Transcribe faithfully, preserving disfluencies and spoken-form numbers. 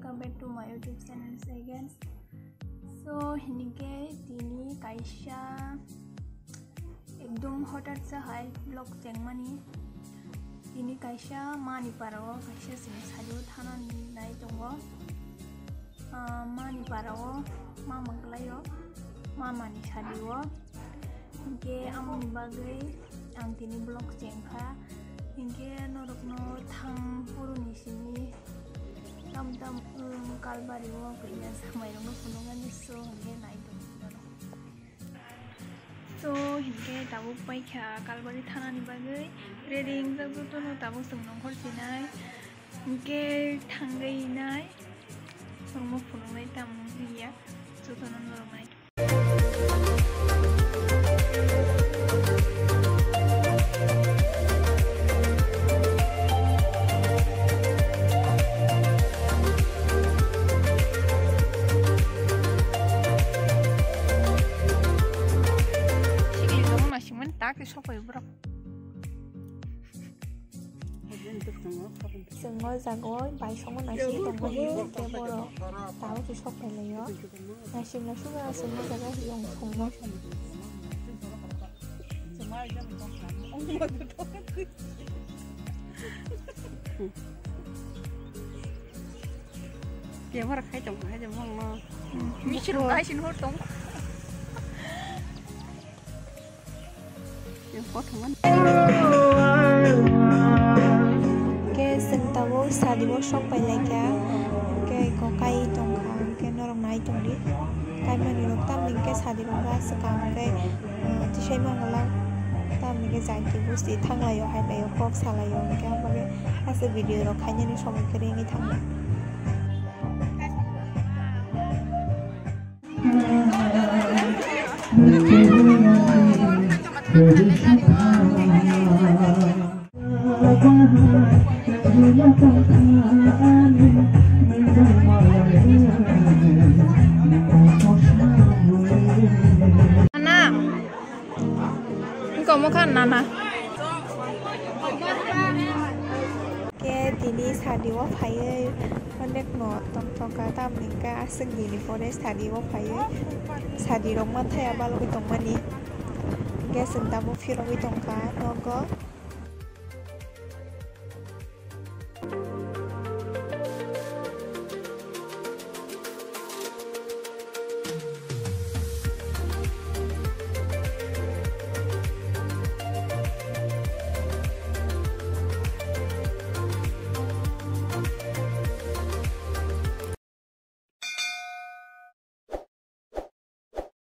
Welcome back to my YouTube channel again. So, hinkhe tini kaisa ekdom hotat sa hai vlog chengmani. Tini kaisa mani parao kaisa chwng sadi o thanani nai tongo. Ah, mani parao mama kwlaio, mamani sadi o. Hinkhe amoni bagwi ang tini vlog chengkha. Hinkhe norokno thang phuruni simi tam tam, um, kalbari o kanya samairokno phunuknani, so hinkhe nai tongdi norok. So hinkhe tabuk paikha kalbari thanani bagwi. Ready wngjak jotono, tabuk chwng nongkhor sinai. Hinkhe thangwi nai. Norokno phunuknai tamo wngya. Jotono norok nai. Sikli tongo naisingmani tak khe sokphai borok. Chwng o jaga o baisongo naising tongmani, hinkhe borok tabuk se sok phailaio. Naising naising o chwng o jaga hiyong songno. Camera khai tong, khai tong, mangno. Michiro hai sin hor tong. Yang kothoma. Ke seng tabuk sadi o sok pai laikha. Ke ko kai tongkha, ke norok nai tongdi. Kaimani rok tamni ke sadi rok ba swkang ke, eh, tisai mangala. Tamni ke jai ke busti thanglaio, hai paio kok salaio, hingke ang bagwi aswk video rok khainani somoi kwrwi wngwi thango. Nana. Wngkha omo kha nana. Ke tini sadi o phaiwi onek no tongthok kha, tamni hwnkhe aswk dini pore sadi o phaiwi sadi rok manthaya balogwi tongmani. Hwnkhe chwng tabuk phirogwi tongkha nogo.